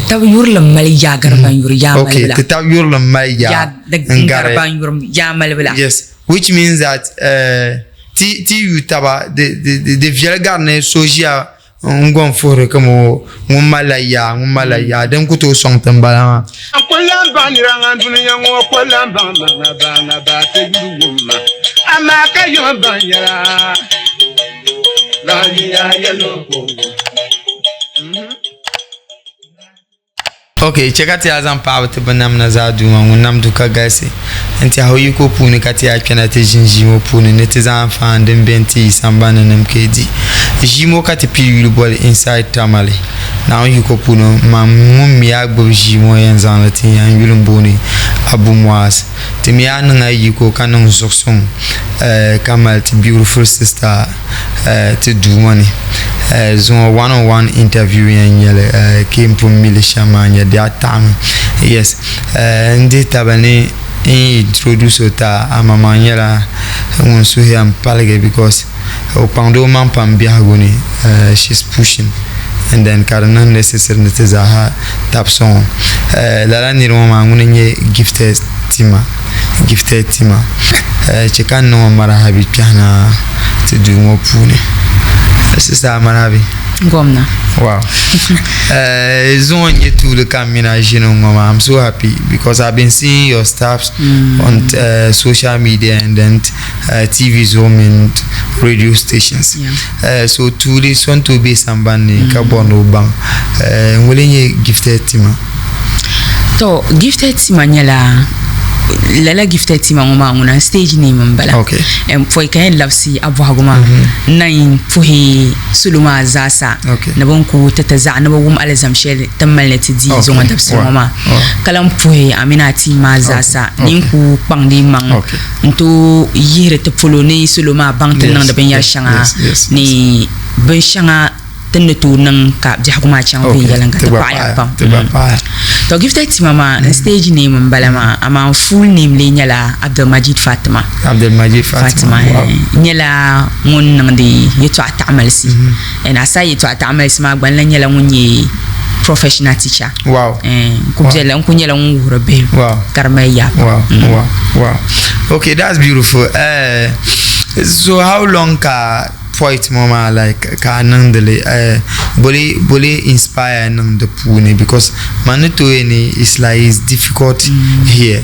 tab yurilim mali yaa gari ban yuri yaa Okay, malibu la. ti tab yurilim mali yaa Yaa n gari gari ban yuri yaa malibu la. Yes, which means that uh, ti ti yu taba di di di di viɛli gari ni so ʒiya n gom fuhiri kama ŋun malila yaa ŋun malila yaa din ku tooi sɔŋ ti n-bala maa. N ku lan baŋ nira ŋan dunia ŋɔ ku lan baŋ ma ŋa ba ŋa ba ti yuli wum ma, amaa ka yom baŋ yɛla lahiya yɛlo ko wum. Ok, chɛ ka ti yaa zaŋ paɣibu ti binnamda zaa Duuma ŋun nam du ka galisi n-tɛhi o yiko puuni ka ti yaa kpɛna ti ʒini ʒii ŋɔ puuni ni ti zaŋ anfaani din be n-ti yi sambani ni nim ka di. Ʒii ŋɔ ka ti pii yuli boli Inside Tamale. Naawuni yiko puuni, man ŋun mi a gbubi ʒii ŋɔ yɛn zaŋ li tin ya n yuli m-booni Abu Muaz. Ti mi a niŋ a yiko ka niŋ zuɣusuŋ ka mali ti beautiful sister ti duu ŋɔ ni. Zuŋɔ one on one interview yɛn nyɛli ka n pun mi li shɛm maa n-nyɛ di a taɣimi. Yes, n dihi taba ni n yi introduce o ti a, amaŋmaŋ nyɛla ŋun suhu yɛn paligi because o kpaŋdi o maŋ pam biɛhigu ni, she's pushing and then ka di niŋ necessary ni ti zaaha tabi sɔŋ o. Lala niri ŋɔ maa ŋuni n-nyɛ Gifted Tima. Gifted Tima chɛ ka n niŋ o marahabi kpɛhina ti duu ŋɔ puuni. Sista marahabi. Gomna. Wow. Zuŋɔ n-nyɛ tuuli ka m mini a ʒini ŋɔ maa. I'm so happy because I've been seeing your stuffs on social media and then TV zuɣu mini radio stations. So tuuli so n-tooi be sambani ni ka bɔri ni o baŋ ŋuni n-nyɛ Gifted Tima. To gifted tima nyɛla lala gifted tima ŋɔ maa ŋuna stage name n bala okay. pɔi ka yɛn labisi a bɔhigu maa mm-hmm. n na puhi salo maa zaasa okay. ni bin ku ti ti zaɣa ni bi wum alizam shɛli ti mali ni ti di okay. zuŋɔ dabisili ŋɔ maa ka lan puhi a mini a team maa zaasa okay. ni n ku kpaŋdi maŋ okay. n tooi yihiri ti polo ni salo maa baŋ ti niŋdi binyɛri shɛŋa ni binshɛŋa Tin ni tooi niŋ ka biɛhigu maa chaŋ viɛnyɛliŋga ti paɣiya pam. To gifted tima maa n stage name n bala maa amaa n full name lee nyɛla Abdulmajid Fatima. Abdulmajid Fatima. Fatima nyɛla ŋun niŋdi yɛltɔɣa taɣimalisi and aside yɛltɔɣa taɣimalisi maa gba n lahi nyɛla ŋun nyɛ professional teacher. Wow. N ku bela n ku nyɛla ŋun wuhiri bihi ka di mali yaa pam. Wow. Wow. Wow. Okay, that's beautiful. So how long ka Poet ŋɔ maa like ka a niŋdi li eh, boli boli inspire niŋ di puuni because man ni tooi ni it's like it's difficult mm. here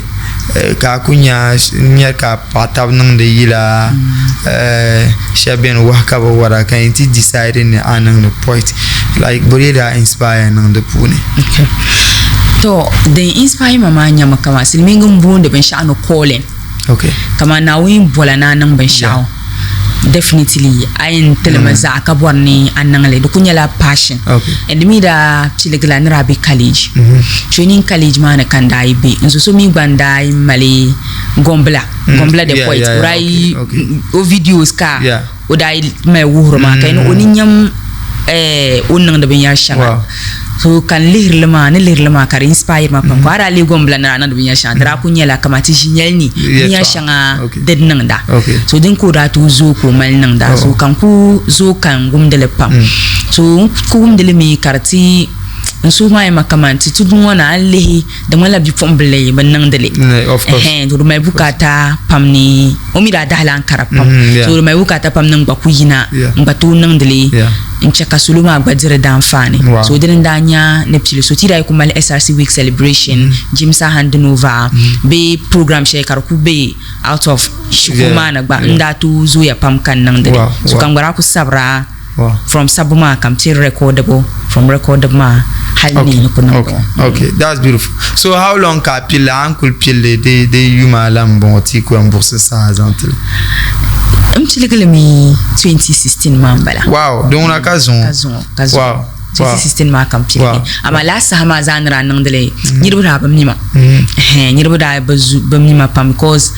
eh, ka a ku nya nyɛ ka paɣa tabi niŋdi yila mm. eh, shɛba bɛni wahi ka bi wara ka n ti decide ni a niŋdi poet like boli daa inspire niŋ di puuni. Okay. To din inspire ma maa nyɛmi kama silimiingi n booni binshaɣu ni calling. Okay. Kama Naawuni bola ni a niŋ binshaɣu. Yeah. Definitely a yɛn tilimi zaɣa ka bɔri ni a niŋli di ku nyɛla passion and di mi daa piligila ni daa be college training college maa ni ka n daa yi be n zo so mi gba n daa yi mali Gombila Gombila the point o daa yi o videos ka o daa yi mali wuhiri ma ka o ni nyam o ni niŋdi binyɛri shɛŋa So ka n lihiri li maa, ni lihiri li maa ka di inspire ma pam. Ka a daa lihi Gombila ni daa niŋdi binyɛr shɛŋa, di daa kuli nyɛla kamani ti ʒinyɛli ni binyɛr shɛŋa di ni niŋda. So din ka o daa tooi zooi ka o mali niŋda. So ka n ku zooi ka n wumdi li pam. So n ku wumdi li mi ka di ti n suhu maa yɛma kamani ti tudu ŋɔ na a ni lihi di ŋmanila bipuɣimbila bi niŋdi li. Ɛhɛn to di mali bukaata pam ni o mi daa dahila ankara pam. So di mali bukaata pam ni n gba ku yina n gba tooi niŋdi li. N chɛ ka salo maa gba diri daanfaani. So dini n-daa nya ni pili so ti daa yi ku mali SRC week celebration, Jimsa handing over bee program shɛli ka di ku be out of shikuru maa ni gba n daa tooi zooya pam ka n niŋdi li. So ka n gba daa ku sabira from sabbu maa ka m pili recordable from recordable maa hali ni ni ku niŋ Okay, okay, that's beautiful. So how long ka a pilli a ni kuli pilli di di yuma la m-bɔŋɔ ti ku yɛn buɣisi saha zaŋ ti li? M piligi li mi 2016 maa m-bala. Wow, di ŋuna ka zuŋɔ. Ka zuŋɔ, ka zuŋɔ. Wow. 2016 maa ka m piligi. Wow. Amaa lala saha maa zaa ni daa niŋdi li, niriba daa bi mi ma. Ɛhɛn, niriba daa bi zu, bi mi ma pam because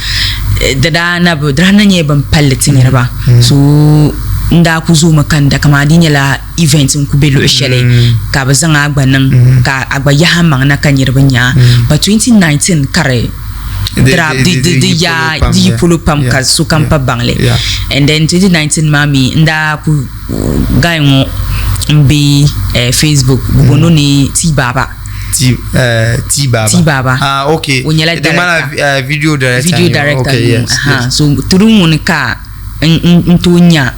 di daa na bi, di daa na nyɛla bin palli ti niriba. So n daa ku zoomi kanda kaman di nyɛla event n ku be luɣi shɛli ka bɛ zaŋ a gba niŋ ka a gba yahi a maŋ na ka niriba nya a. But 2019 ka di di yaa di yi polo pam ka sokam pa baŋ li. And then 2019 maa mi n daa ku guy ŋɔ m be Facebook bɛ booni o ni T Baba. T T Baba. T Baba. Ah, okay. O nyɛla Di ŋmanila, director. Video director. Video director. Okay, yes, Aha. yes. So through ŋuni ka n tooi nya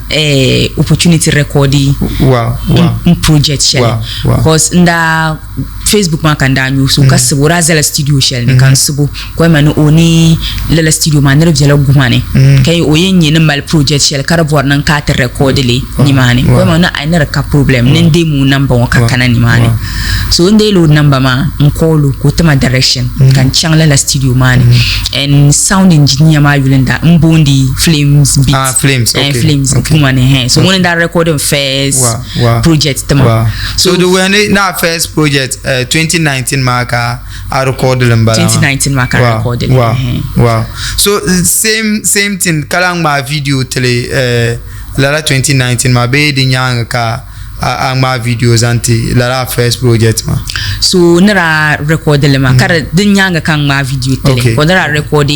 opportunity record n project shɛli. Wow. Because n daa Facebook maa ka n daa nyu so ka sibo, o daa zala studio shɛli ni ka n sibo ka o ma ni o ni lala studio maa ni di bela guma ni ka o yɛn nyɛ ni mali project shɛli ka di bɔri ni n ka ti record li nimaani, ka o ma ni ai ni di ka problem ni n deemi o number ŋɔ ka kana nimaani. So n deeli o number maa, n call o ka o tima direction ka n chaŋ lala studio maa ni, and sound engineer maa yuli n daa n boondi Flames Beat. Ah, Flames, okay. Flames okay. Guma ni he. So ŋuni n daa record n first project tima. So the when na first project 2019 maa ka a record li n bala maa. 2019 maa ka record li. Wow. So same thing ka lahi ŋmaai video tili lala 2019 maa bee di nyaanga ka a ŋmaai video zaŋ ti lala first project maa? So ni daa record li maa ka di nyaanga ka n ŋmaai video tili. Ka ni daa record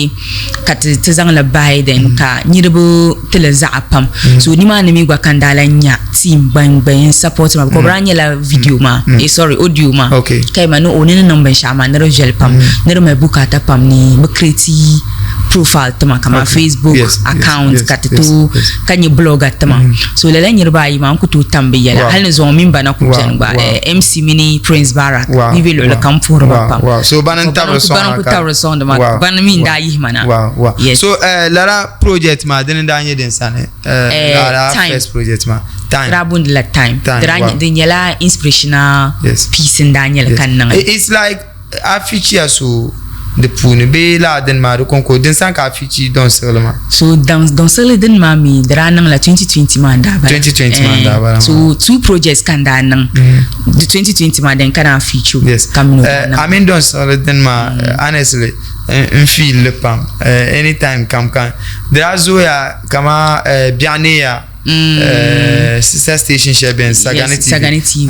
ka ti zaŋ li bahi, then ka niriba tili zaɣa pam. So nimaani mi gba ka n daa lahi nya team ban n support ma, because daa nyɛla video maa, sorry, audio maa. Ka ma ni o ni niŋ binshaɣu maa ni di viɛli pam, ni di mali bukata pam, ni bi create profile tima kama Facebook account ka ti tooi ka nyɛ blogger tima. So lala niriba ayi maa n ku tooi tam bi yɛla hali ni zuŋɔ mini bana ku bɛni gba, MC mini Prince Barak mi bɛ luɣuli kam puhiri ba pam. So bana n tabiri sɔŋ. Bana ku tabiri sɔŋdi ma, bana mi n daa yihi ma na. Yes. So lala project maa dini daa nyɛ din sani lala first project maa? Time. Daa booni la Time. Di nyɛla inspirational piece n daa nyɛli ka n niŋ. It's like a feature, so di puuni bee laa dini maa di konko din sani ka a feature Don Sigli maa? So Don Sigli din maa mi di daa niŋla 2020 maa n daa bala. 2020 maa n daa bala. So two projects ka n daa niŋ. Di 2020 maa din ka daa feature. Ka mini o daa niŋ. I mean, Don Sigli din maa, honestly, n feel li pam anytime kam kan di daa zooya kama biɛɣu neeya sister station shɛli bɛni, Sagani TV. Sagani TV.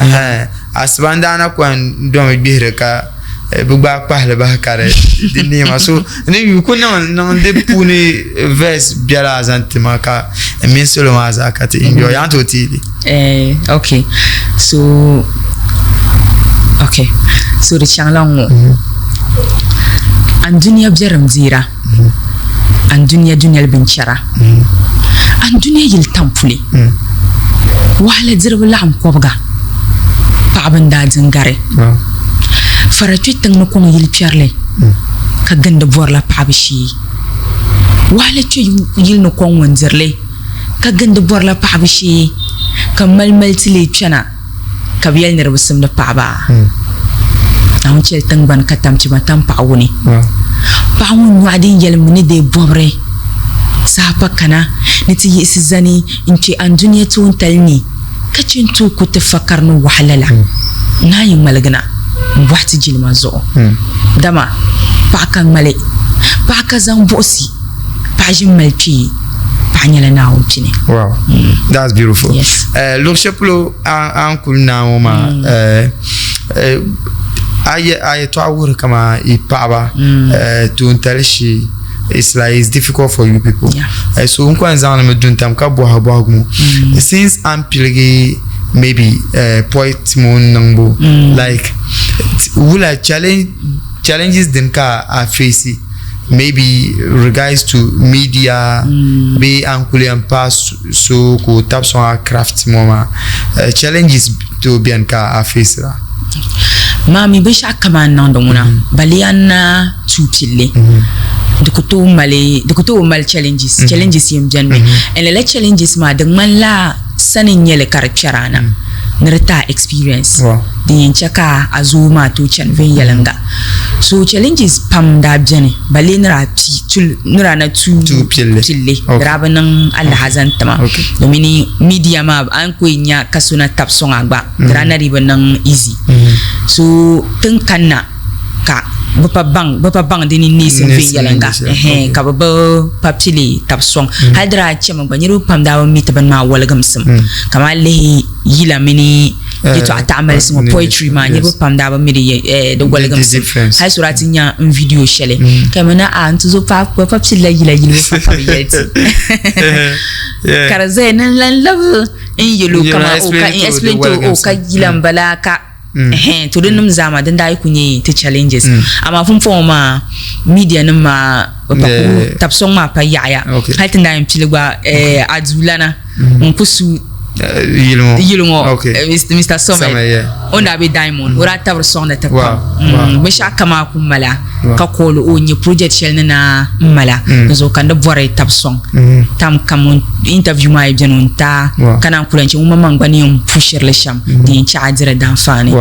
Asiba n daana ko n domi gbihiri ka bi gbaai kpahili bahi ka di neema, so ni yu ku niŋ niŋ di puuni verse biɛla zaŋ ti ma ka n mini salo maa zaa ka ti enjoy yaa tooi teeli. Okay, so okay, so di chaŋla ŋɔ: an duniya biɛrim deera, an duniya dunoli binchɛra, an duniya yili tampuli, wahala diriba laɣim kɔbiga, paɣaba n daa din gari fara kpɛ tiŋ ni kɔŋ yili kpɛrili ka gindi bɔrila paɣaba shee, wahala kpɛ yili ni kɔŋ ŋun dirili ka gindi bɔrila paɣaba shee, ka mali mali ti lee kpɛna ka bi yɛli ni di bi simdi paɣaba. Naawuni chɛli tingbani ka tamchima tam paɣa wuni, paɣa ŋun nyɔɣu din yɛlimmi ni dee bɔbiri saha pa kana ni ti yiɣisi zani n kpɛ anduniya toontali ni ka chɛ n tooi ku ti fakari ni wahala la naa yi ŋmaligina n bɔhi ti jilima zuɣu, dama paɣa ka ŋmali, paɣa ka zaŋ buɣisi, paɣa ʒini mali kpee, paɣa nyɛla Naawuni pini. Wow, that's beautiful. Yes. Luɣ shɛli polo a ni kuli naai ŋɔ maa, a yɛtɔɣa wuhiri kaman yi paɣaba toontali shee, it's like it's difficult for you people. So n kɔŋ zaŋli mi du n-tam ka bɔhi bɔhigu ŋɔ. Since a ni piligi maybe poet ŋɔ niŋbu, like wula challenges din ka a face maybe regards to media bee an kuli yɛn paai so ka o tabi sɔŋ a craft ŋɔ maa, challenges tooi bɛni ka a face la? Maa mi binshɛɣu kam a ni niŋdi ŋuna baliya n na tuui pilli, di ku tooi mali, di ku tooi mali challenges. Challenges yɛn bɛni mi, and lala challenges maa di ŋmanila sani n nyɛli ka di kpɛri a na ni di ti a experience din yɛn chɛ ka a zooi maa tooi chani viɛnyɛliŋga. So challenges pam daa bɛni balee ni daa pii ni daa na tuui pilli, di daa bi niŋ alaha zaŋ ti ma domin media maa a ni ku yɛn nya ka so na tabi sɔŋ a gba, di daa na dii bi niŋ easy. So tin kanna ka bi pa baŋ, bi pa baŋ di ni neesim viɛnyɛliŋga ka bi bi pa pili tabi sɔŋ. Hali di daa chɛmi gba niriba pam daa bi mi ti bini maa waligimsim, kamani lihi yila mini yɛtɔɣa taɣamalisi ŋɔ, poetry maa, niriba pam daa bi mi di waligimsim. Hali so daa ti nya n video shɛli ka mi na a n tuzo pa pa pilila yila yilibu pa pa bi yɛli ti ka di zaya ni n lan labi n yɛlo kama o ka n explain to o ka yila n bala ka. Ɛhɛn, to di nim zaa maa din daa yi ku nyɛ ti challenges. Amaa pumpɔŋɔ maa media nim maa bi pa ku tabi sɔŋ maa pa yaɣaya. Hali ti ni daa yɛn pili gba Adulana ŋun ku su yili ŋɔ Mr. Somed o ni daa be Diamond o daa tabiri sɔŋdi ti pam. Binshɛɣu kam a ku mala ka call o n-nyɛ project shɛli ni na m mala di zuɣu ka n di bɔri tabi sɔŋ tam kam interview maa yi beni o ni taai ka naan ku lan chɛ ŋun maŋmaŋ gba ni yɛn pushiri li shɛm din yɛn chɛ a diri daanfaani.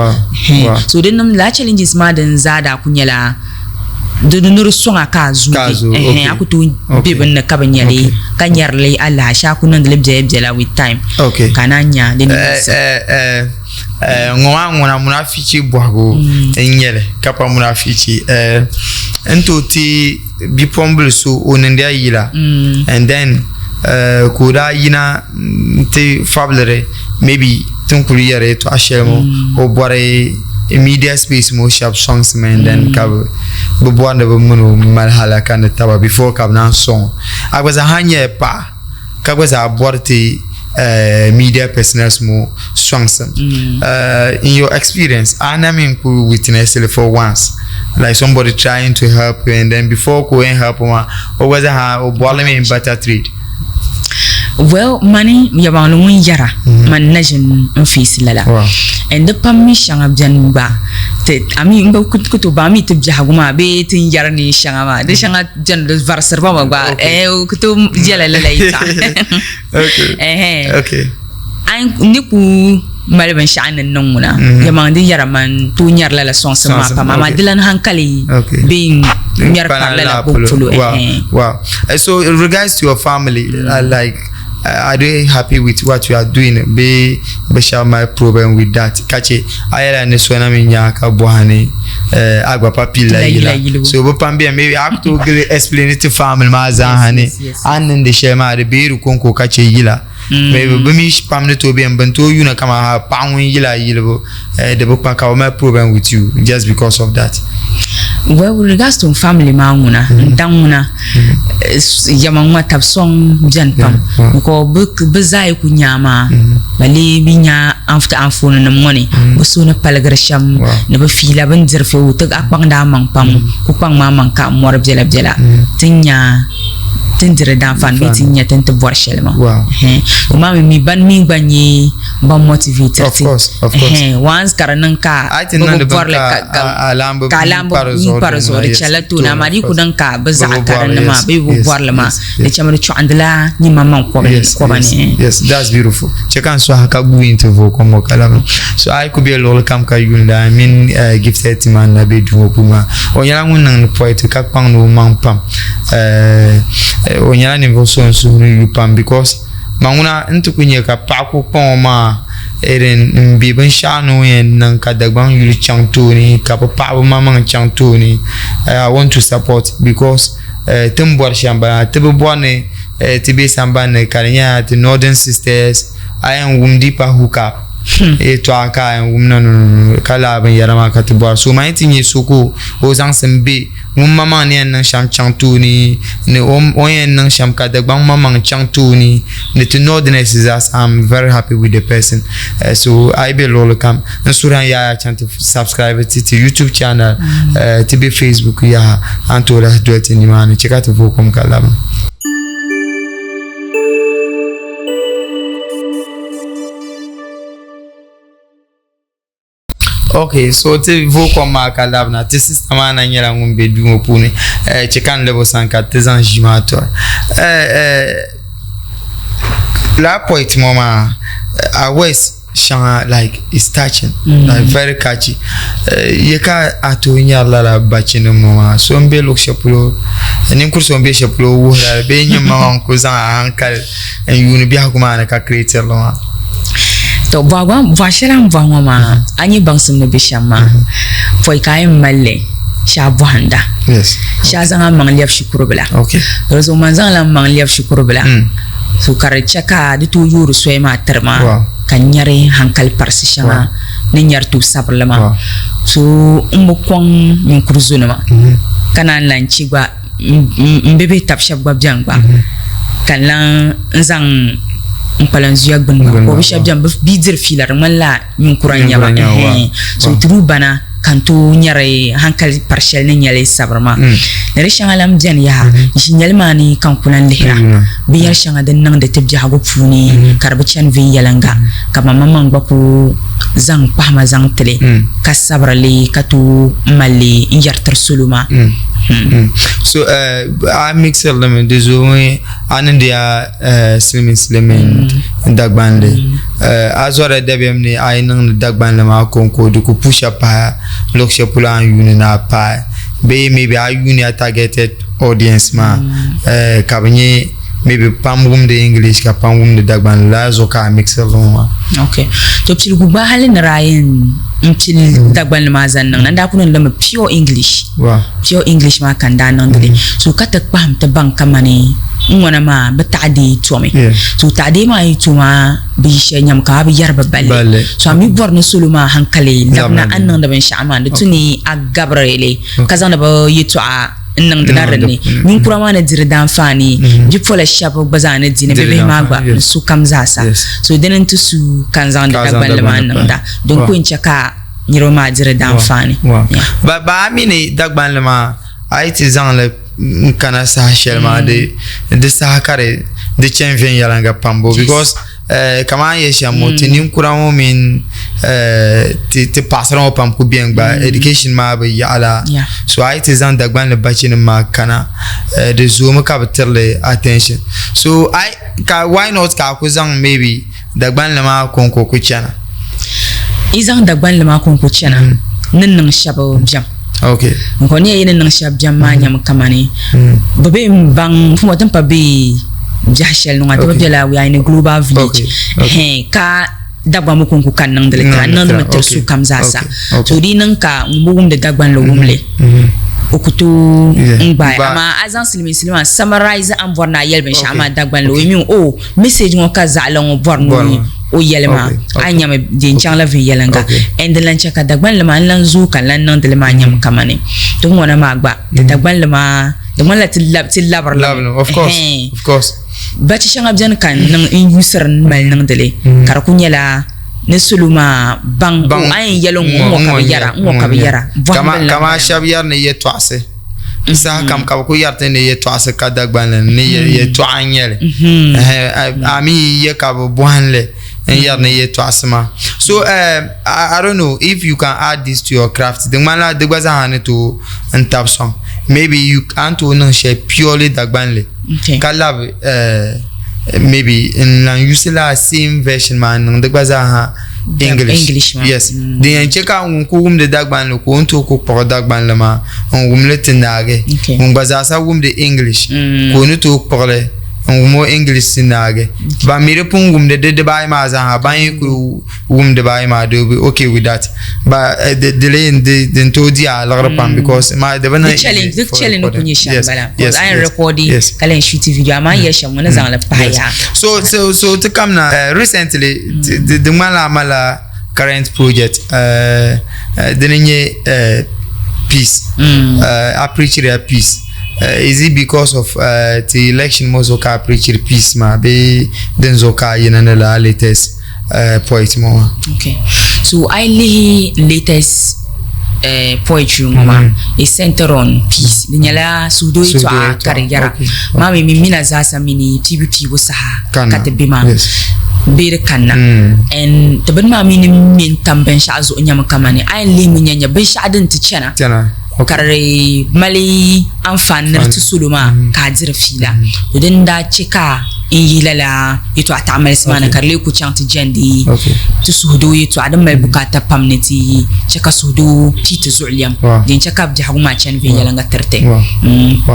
So di niŋ lala challenges maa din zaa daa ku nyɛla di ni di sɔŋ a ka a zoogi a ku tooi be bini ni ka bi nya li ka nyari li alahichi a ku niŋdi li biɛla biɛla with time ka a naan nya di ni Ŋɔ maa ŋuna munafichi bɔhigu n-nyɛ li ka pa munafichi. N tooi ti bipuɣimbila so o niŋdila yila and then ka o daa yina nti fabiliri maybe ti ni kuli yɛri yɛltɔɣa shɛli ŋɔ o bɔri media space ŋɔ shɛba sɔŋsimi and then ka bɛ bɔri ni bɛ mini o mali halaka ni taba before ka bɛ naan sɔŋ o. A gba zaa ha nyɛla paɣa. ka gba zaa bɔri ti media personnels ŋɔ sɔŋsim. In your experience, a na mi n-kuli witness li for once, like somebody trying to help you and then before ka o yɛn help maa, o gba zaa ha o bɔri li mi in barter trade. Well, mani yɛlimaŋli ŋun yɛra, mani na ʒini n face lala. And di pam mi shɛŋa beni gba, ti, a mi n gba ku tooi baŋ a mi ti biɛhigu maa bee ti ni yɛri neen shɛŋa maa, di shɛŋa beni di varisiri ba mi gba eh o ku tooi yɛla lala yɛltɔɣa ni ku mali binshɛɣu ni niŋ ŋuna yɛlimaŋli di yɛra man tooi nyari lala sɔŋsim maa pam amaa di lan hankali bee n ŋmɛri pari lala polo. Wow. So in regards to your family, like are they happy with what you are doing bee bi shɛba mali problem with that ka che a yɛla ni so na mi nya ka bɔhi ni a gba pa pilila yila so bi pam beni maybe a ku tooi gili explain ti family maa zaaha ni a ni niŋdi shɛli maa di bee di konko ka che yila maybe bi mi pam ni tooi beni bini tooi yuuna kaman ha paɣa ŋun yila yilibu di bi kpa ka bi mali problem with you just because of that. Well, with regards to family maa ŋuna, n daŋ ŋuna, yɛma ŋɔ tabi sɔŋ beni pam because bɛ zaa yi ku nya maa ba lee bi nya anfooni nim ŋɔ ni bɛ suhu ni paligiri shɛm ni bɛ fiila bɛ ni diri fiɛbu ti a kpaŋdi a maŋ pam ku kpaŋ maa maŋ ka a mɔri biɛla biɛla ti nya ti ni diri daanfaani bee ti ni nya ti ni ti bɔri shɛli maa. O maa mi ban mi gba nyɛ ban motivate ti. Once ka di niŋ ka bɛ bi bɔri li ka alaambu pa di zuɣu di chɛla tooni amaa di yi ku niŋ ka bɛ zaɣa ka dinni maa bee bɛ bi bɔri li maa di chɛmi di chɔɣindila nyinmaŋmaŋ kɔba ni. Yes, that's beautiful. Chɛ ka n sɔhi ka guui nti vooi kom ŋɔ ka labina. So a yi ku be luɣili kam ka yuunda a mini Gifted Tima ni na be duu ŋɔ puuni maa, o nyɛla ŋun niŋdi poetry ka kpaŋdi o maŋ pam. O nyɛla ninvuɣ so n suhu ni yu pam because Ma ŋuna n ti ku nya ka paɣa ku kpaŋ o maŋa irin m be binshɛɣu ni o yɛn niŋ ka Dagbaŋ yuli chaŋ tooni ka bɛ paɣaba maŋmaŋ chaŋ tooni. I want to support because ti ni bɔri shɛm bala ti bi bɔri ni ti be sambani ni ka di nyɛla ti Northern sisters a yɛn wum deeper hook up yɛltɔɣa ka a yɛn wum na no no no ka lala binyɛra maa ka ti bɔra so man yi ti nya so ka o zaŋsim be Ŋun maŋmaŋ ni yɛn niŋ shɛm chaŋ tooni, ni o ni yɛn niŋ shɛm ka Dagbaŋ maŋmaŋ chaŋ tooni, ni ti Northerners zaa sa, I'm very happy with the person. So a yi be luɣili kam, n suhiri a ni yaaya chaŋ ti subscribe ti ti YouTube channel, ti be Facebook yaha, a ni tooi lahi doli ti nimaani. Chɛ ka ti vooi kom ka labina. Ok so ti vooi kom maa ka labina ti sista maa na nyɛla ŋun bɛ duu ŋɔ puuni chɛ ka n lɛbi o sani ka ti zaŋ ʒii maa tɔri lala point ŋɔ maa a words shɛŋa like is touching like very catchy ya ka a tooi nyɛri lala bachi nim ŋɔ maa so n bɛ luɣu shɛli polo ninkuri so n bɛ shɛli polo wuhira bee nyini maŋ n ku zaŋ a hankali n yuuni biɛhigu maa ni ka creatiri li maa. To bɔhigu bɔhi shɛli a ni bɔhi ŋɔ maa a nya baŋsim ni be shɛm maa pɔi ka a yɛn mali li shee a bɔhinda shee a zaŋ a maŋ lɛbi shikuru bila di zuɣu man zaŋla n maŋ lɛbi shikuru bila so ka di chɛ ka di tooi yoori soya maa tiri ma ka n nyari hankali parisi shɛŋa ni nyari tooi sabirili maa so m bi kɔŋ ninkuri zonima ka naan lan chɛ gba M bibihi tab shɛba gba beni gba ka n lan zaŋ N kpalanzuya gbuni maa ka o bi shɛba bɛni bɛ bi diri fiila di ŋmanila ninkura n-nyɛ ba so through bana ka n tooi nyari hankali pari shɛli ni nyɛli sabiri maa ni di shɛŋa lan bɛni yaha ʒinyɛli maa ni ka n ku lan lihira binyɛri shɛŋa din niŋdi ti biɛhigu puuni ka di bi chani viɛnyɛliŋga ka maŋmaŋ gba ku zaŋ kpahima zaŋ tili ka sabiri li ka tooi mali li n-yɛri tiri salo maa. So a mixiri li mi di zoomi a niŋdi ya silimiinsili mini Dagbanli. A zɔrila dabiɛm ni a yi niŋdi Dagbanli maa kɔŋko di ku pu shɛba pahi luɣ shɛli polo a ni yuuni ni a paai bee maybe a yuuni a targeted audience maa ka bɛ nyɛ maybe pam wumdi English ka pam wumdi Dagbanli lala zuɣu ka a mixiri li ŋɔ maa. Ok. To piligu gba hali ni daa yɛn n pili Dagbanli maa zaŋ niŋ na n daa kuli niŋ li mi pure English. Pure English maa ka n daa niŋdi li. So ka ti kpahim ti baŋ kamani n ŋɔna maa bi taɣi deei tomi. So taɣi deei maa yi to maa bi yi shɛli nyam ka a bi yɛri bi balli. So a mi bɔri ni salo maa hankali labina a ni niŋdi binshɛɣu maa di tu ni a gabiri li ka zaŋdi bi yɛltɔɣa n niŋdi na dinni. Ninkura maa ni diri daanfaani, bipola shɛba gba zaa ni di ni bibihi maa gba ni sokam zaasa. So dini n-ti su ka n zaŋdi Dagbanli maa niŋda din ku yɛn chɛ ka niriba maa diri daanfaani. Ba a mi ni Dagbanli maa a yi ti zaŋ li n-kana saha shɛli maa di saha ka di chani viɛnyɛliŋga pam bo because kamani a ni yɛli shɛm ŋɔ ti ninkura ŋɔ mini ti paɣasara ŋɔ pam kuli beni gba education maa bi yaɣi la so a yi ti zaŋ Dagbanli bachinima maa kana di zoomi ka bi tiri li attention so why not ka a kuli zaŋ maybe Dagbanli maa kɔŋko ku chana. Yi zaŋ Dagbanli maa kɔŋko chana ni niŋ shɛba biɛm. Okay. N ko ni yi ni niŋ shɛba biɛm maa nyɛmi kamani bɛ bee m-baŋ pumpɔŋɔ ti ni pa be biɛhi shɛli ni ŋɔ ti bi bela we are in a global village ɛhɛn ka Dagbamb kɔŋko ka n niŋdi li tira n niŋdi mi tiri sokam zaasa so di yi niŋ ka ŋun bi wumdi Dagbanli wum li o ku tooi n gbaai amaa a zaŋ silimiinsili maa summarize a ni bɔri ni a yɛli binshɛɣu maa Dagbanli o yi mi o message ŋɔ ka zaɣila ŋɔ bɔri ni o yɛli maa a nyami di yɛn chaŋla viɛnyɛliŋga and din lan chɛ ka Dagbanli maa n lan zooi ka n lan niŋdi li maa nyami kamani ti ŋɔna maa gba di Dagbanli maa di ŋmanila ti labiri li mi bachi shɛŋa beni ka n niŋ n yusiri n mali niŋdi li ka di ku nyɛla ni salo maa baŋ a yɛn yɛli ŋɔ n ŋɔ ka bɛ yɛra n ŋɔ ka bɛ yɛra bɔhimbu n lan bala. Kamani shɛba yɛri ni yɛtɔɣisi Saha kam ka bɛ kuli yɛri ti ni yɛtɔɣisi ka Dagbanli ni yɛtɔɣa n-nyɛ li. A mi yi ye ka bɛ bɔhim li n-yɛri ni yɛtɔɣisi maa. So I don't know if you can add this to your craft. Di ŋmanila di gba zaa ni tooi n-tabi sɔŋ. Maybe you a ni tooi niŋ shɛli purely Dagbanli ka labi maybe n-lan use lala same version maa n-niŋ di gba zaa ha. English, English maa. Yes. Mm. Din yɛn chɛ ka ŋun ku wumdi Dagbanli ka o ni tooi ku kpuɣi Dagbanli maa n wumli ti naagi. Okay. Ŋun gba zaasa wumdi English Mm. ka o ni tooi kpuɣili n wum o English ti naagi. Ban mi di pun wumdi di dibaayi maa zaaha ban yi kuli wum dibaayi maa they will be okay with that. But eh, di di lee di din tooi di a liɣiri pam because ma di bi niŋ Di challenge, easy di for challenge ni ku recording. nyɛ shɛm Yes, bala. yes, Because a yɛn yes, record yes. ka lahi shoot video amaa n yɛli shɛm ŋɔ ni zaŋ li pahi yaha. So so so ti kamina recently di ŋmanila a malila current project dini n-nyɛ peace a preachirila peace is it because of ti election ŋɔ zuɣu ka a preachiri peace maa bee din zuɣu ka a yina ni lala latest poetry ŋɔ maa? Okay so a yi lihi latest poetry ŋɔ maa is centered on peace di nyɛla suhudoo yɛltɔɣa ka di yɛra maa mi mi mina zaasa mi ni piibu piibu saha ka ti be maa bee di kanna and ti bini maa mi ni ŋme n-tam binshɛɣu zuɣu nyɛmi kamani a yɛn lihimi nya nya binshɛɣu din ti chana ka di mali anfaani ni di ti salo maa ka a diri fiila to din daa che ka n yihi lala yɛltɔɣa taɣimalisi maa ni ka di lee ku chaŋ ti jɛndi ti suhudoo yɛltɔɣa din mali bukaata pam ni ti che ka suhudoo pii ti zuɣu lɛm din che ka biɛhigu maa chani viɛnyɛliŋga tiriti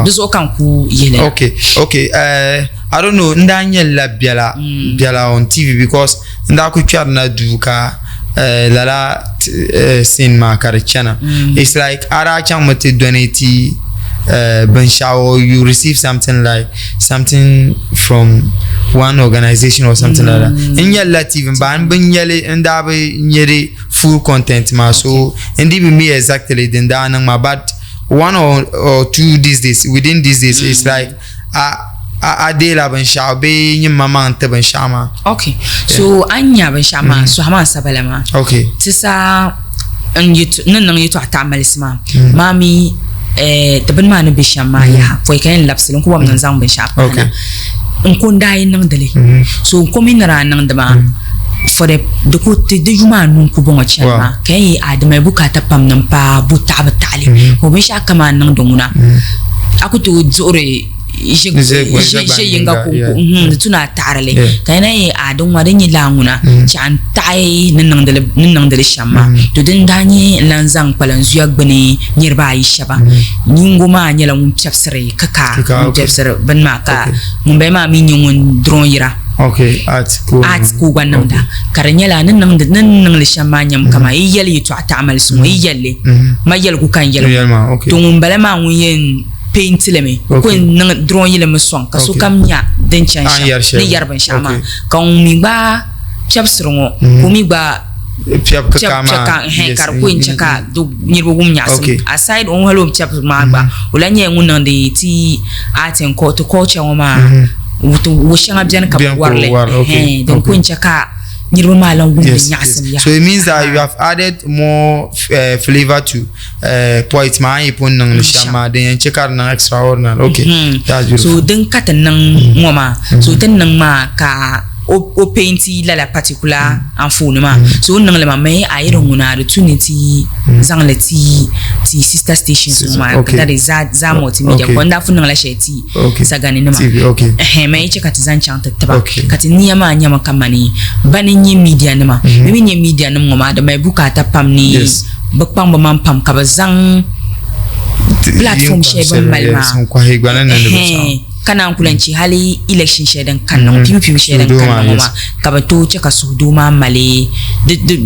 di zuɣu ka n ku yihi li na. Okay, okay, I don't know, n daa nyɛ li la biɛla biɛla on TV because n daa ku kpɛri na duu ka lala scene maa ka di chana. It's like a daa chaŋmi ti donate binshɛɣu or you receive something like something from one organization or something like that. N nyɛli la TV ba n bi nyɛli n daa bi nyɛ di full content maa so n dii bi mi exactly din daa niŋ maa but one or two these days within these days it's like a. a deela binshaɣu bee nyin maŋmaŋ n-ti binshaɣu maa? Ok, so a ni nya binshaɣu maa, sɔha maa n-sabala maa. Ok. Ti sa n ni niŋ yɛtɔɣa taɣimalisi maa, maa mi ti bini maa ni be shɛm maa yaha, pɔi ka yɛn labisi li, n ku bɔmi ni n zaŋ binshɛɣu pahi na. N ko n-daa yi niŋdi li. So n ko mi ni daa niŋdi maa, for the di ku ti di yuma anu n-ku bɔŋɔ chani maa, ka yɛn yi a di mali bukaata pam ni m-paai bu taɣibu taɣili. Ka binshɛɣu kam a ni niŋdi ŋuna, a ku tooi duɣiri ʒe yinga kɔŋko di tu ni a taɣiri li ka yina yi a di ŋɔ di nyɛ laa ŋuna chɛ n taɣi ni niŋdili shɛm maa to din daa nyɛ n lan zaŋ kpalanzuya gbuni niriba ayi shɛba yingo maa nyɛla ŋun piɛbisiri kikaa ŋun piɛbisiri bini maa ka ŋunbala maa mi nyɛ ŋun durɔnyira art ka o gba niŋda ka di nyɛla ni niŋli shɛm maa nyɛmi kaman yi yɛli yɛtɔɣa taɣimalisi ŋɔ yi yɛli li ma yɛligu ka n yɛligu to ŋunbala maa ŋun yɛn peenti li mi ko n niŋ drawing li mi sɔŋ ka sokam nya din chani shɛm ni yɛri binshɛɣu maa ka ŋun mi gba piɛbisiri ŋɔ ka o mi gba piɛbi kikaa maa ka di ku yɛn chɛ ka niriba wum nyaɣisim aside o hali o ni piɛbiri maa gba o lahi nyɛla ŋun niŋdi ti art and ti culture ŋɔ maa wo shɛŋa beni ka bɛ wari li din ku yɛn chɛ ka niriba maa lan wumdi nyaɣisim yaha. So it means that you have added more flavor to point maa yi pun niŋ li shɛm maa din yɛn chɛ ka di niŋ extraordinary. Okay, that's beautiful. So din ka ti niŋ ŋɔ maa, so ti niŋ maa ka o painti lala particular anfooni maa. So o ni niŋ li maa mii a yi di ŋuna di tu ni ti zaŋ li ti ti sister stations ŋɔ maa that is Zaa Multimedia ka o ni daa pun niŋla shɛli ti sagani nima ɛhɛn mii chɛ ka ti zaŋ chaŋ ti tiba ka ti niya maa nyɛmi kamani bani n-nyɛ media nima bɛ mi nyɛ media nim ŋɔ maa di mali bukaata pam ni bɛ kpaŋ bɛ maŋ pam ka bɛ zaŋ platform shɛli bɛ ni mali maa ka naan ku lahi chɛ hali election shɛli din kanna ŋɔ piibu piibu shɛli din kanna ŋɔ maa ka bɛ tooi chɛ ka suhudoo maa mali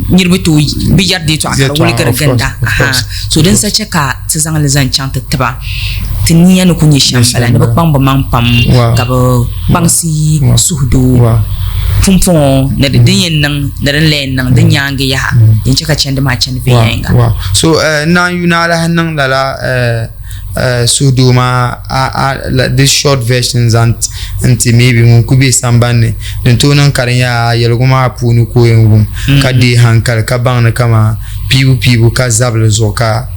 niriba tooi bɛ yɛri di yɛltɔɣa ka di wuligiri ginda so din sa chɛ ka ti zaŋ li zaŋ chaŋ ti tiba ti nia ni ku nyɛ shɛm bala ni bɛ kpaŋ bɛ maŋ pam ka bɛ kpaŋsi suhudoo pumpɔŋɔ ni di din yɛn niŋ ni din la yɛn niŋ di nyaaŋa yaha din chɛ ka chandi maa chani viɛnyɛliŋga. So naan yu ni a lahi niŋ lala suhudoo maa this short version zaŋ n-ti maybe ŋun ku be sambani ni din tooi niŋ ka di nyɛla a yɛligu maa puuni ka o yɛn wum ka deei hankali ka baŋ ni kaman piibupiibu ka zabili zuɣu ka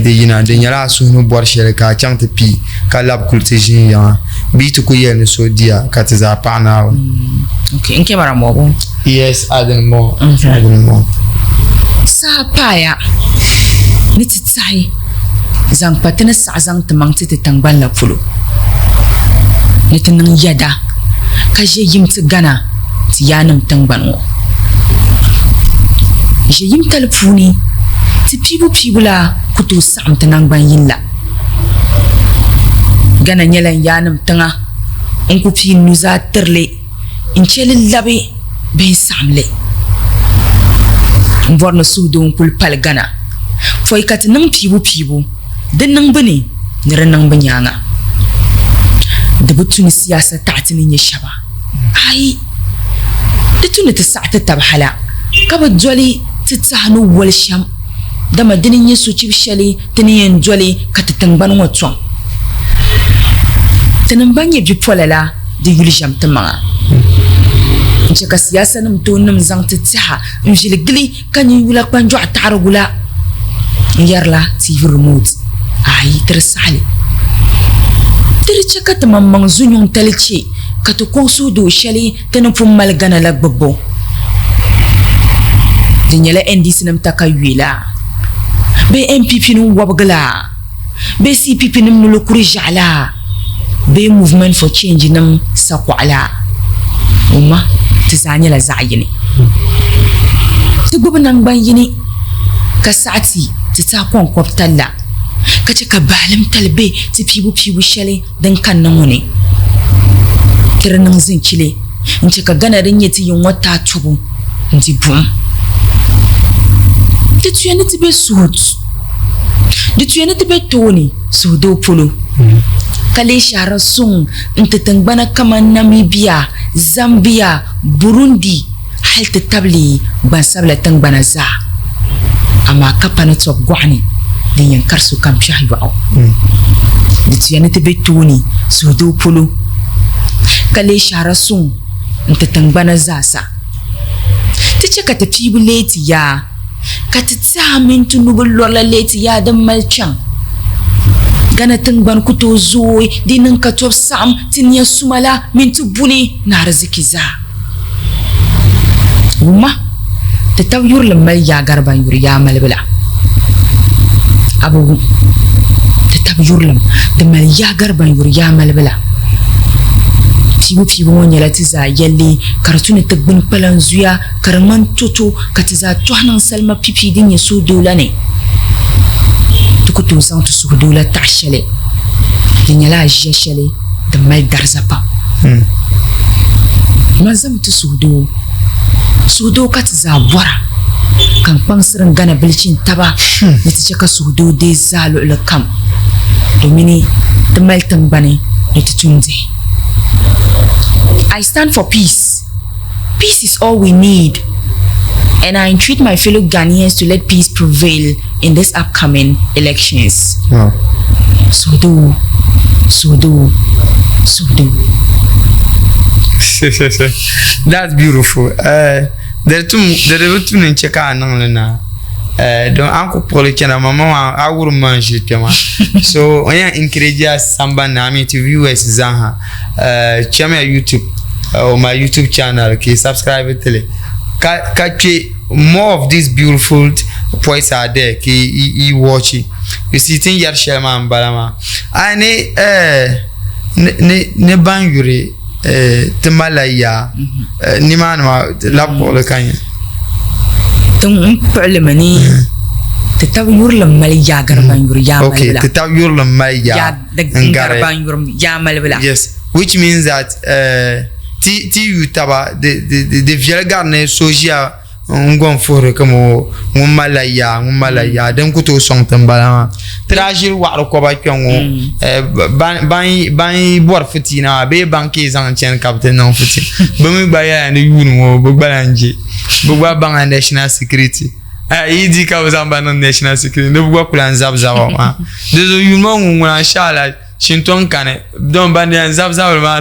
di yina di nyɛla a suhu ni bɔri shɛli ka a chaŋ ti pii ka labi kuli ti ʒini yiŋa bɛ yi ti ku yɛli ni so diya ka ti zaa paɣi Naawuni. Okay, n camera mɔbu. Yes, a dini m-bɔŋɔ. A dini m-bɔŋɔ. Saha paaya ni ti tahi zaŋ kpa ti ni saɣi zaŋ ti maŋ ti ti tiŋgbani la polo ni ti niŋ yɛda ka ʒe yim ti Ghana ti yaannim tiŋgbani ŋɔ. Ʒe yimtali puuni, ti piibupiibu la ku tooi saɣim ti naŋgban yini la. Ghana nyɛla n yaannim tiŋa, n ku pii n nuzaa tiri li n-che li labi bee n-saɣim li. M bɔri ni suhudoo n-kuli pali Ghana pɔi ka ti niŋ piibupiibu di niŋbu ni ni di niŋbu nyaaŋa. Di bi tu ni siyaasa taɣi ti ni nyɛ shɛba. Aai! Di tu ni ti saɣi ti tab hala ka bi doli ti tɛha ni woli shɛm, dama dini n-nyɛ sochib shɛli ti ni yɛn doli ka ti tiŋgbani ŋɔ tɔŋ. Tinim ban nyɛ bipola la di yuli ʒɛm ti maŋa n-chɛ ka siyaasanim toonnim zaŋ ti tɛha n-vili gili ka nyin yula kpanjɔɣu taɣirigu la n-yɛrila TV remote. Aai, ti di saɣi li. Ti di chɛ ka ti maŋmaŋ zunyuŋtali chɛ ka ti kɔŋ suhudoo shɛli ti ni pun mali Ghana la gbubbu. Di nyɛla NDC nim takayuya la bee NPP nim wɔbigi la bee CPP nim noli kuri ʒiɛɣu la bee Movement for Change nim sakuɣa la. Wumma, ti zaa nyɛla zaɣ yini. Ti gbubi naŋgban yini ka saɣi ti ti tahi kɔŋkɔbitali la, ka chɛ ka bahilimtali be ti piibupiibu shɛli din kanna ŋɔ ni. Ti di niŋ zinchili n-chɛ ka Ghana din nyɛ ti yiŋ ŋɔ taai tɔbu n-di buɣim. Di tuya ni ti be suhu Di tuya ni ti be tooni suhudoo polo, ka leei shɛhira suŋ n-ti tiŋgbana kaman Namibia, Zambia, Burundi hali ti tabili gbansabila tiŋgbana zaa. Amaa ka pa ni tɔbu gɔɣu ni din yɛn kari sokam kpɛhi yɔɣu. Di tuya ni ti be tooni suhudoo polo, ka leei shɛhira suŋ n-ti tiŋgbana zaasa. Ti chɛ ka ti piibu leei ti yaa, ka ti tɛha mini ti nubi lɔrila leei ti yaa din mali kpiɔŋ. Ghana tiŋgbani ku tooi zooi di niŋ ka tɔbu saɣim ti nia suma la mini ti buni ni ariziki zaa. Wumma, ti tab yurilim mali yaa gari ban yuri yaa malibu la. A bi wum, ti tab yurilim di mali yaa gari ban yuri yaa malibu la. Piibupiibu ŋɔ nyɛla ti zaa yɛlli ka di tu ni ti gbuni kpalanzuya ka di ŋmani toto ka ti zaa tɔhi niŋ salima pipi din nyɛ suhudoo la ni. Ti ku tooi zaŋ ti suhudoo la taɣi shɛli. Di nyɛla aʒia shɛli din mali dariza pam. Man zami ti suhudoo. Suhudoo ka ti zaa bɔra, ka n kpaŋsiri n Ghana bilichin taba ni ti chɛ ka suhudoo deei zaa luɣili kam domini ti mali tiŋgbani ni ti tum dihi. I stand for peace. Peace is all we need and I entreat my fellow Ghanaians to let peace prevail in this upcoming elections. Wow. Suhudoo, suhudoo, suhudoo. That's beautiful. Di tum di bi tu ni n chɛ ka a niŋli na don a ni ku kpuɣili chana ma maa a wurim ma n ʒili kpɛ maa so n yɛn encourage ya sambanni I mean to viewers zaaha chamiya YouTube on my YouTube channel ka yi subscribe tili ka ka kpɛ more of these beautiful poets are there ka yi watch you see tin yɛri shɛli maa n bala maa a ni ni ni ban yuri ti malila yaa nimaani maa labi kpuɣili ka nya. Ti n kpuɣilimi ni ti tab yurilim mali yaa gari ban yuri yaa malibu la. Okay, ti tab yurilim mali yaa n gari ban yuri yaa malibu la. Yes, which means that ti ti yu taba di di di viɛli gari ni so ʒiya n gom fuhiri kama ŋun malila yaa ŋun malila yaa din ku tooi sɔŋ ti n bala maa ti daa ʒiri waɣiri kɔba kpɛŋ ŋɔ ban yi bɔri fitiina maa bee ban ka yi zaŋ chani ka bɛ ti niŋ fitina bɛ mi gba yɛla ni yuuni ŋɔ bɛ gba lahi je bɛ gba baŋla national security yi di ka bɛ zaŋ ba niŋ national security ni bɛ gba ku lahi zabi zaba maa di zuɣu yuuni ŋɔ ŋun ŋuna inshallah Shintɔŋ kani don ban yɛn zabi zabili maa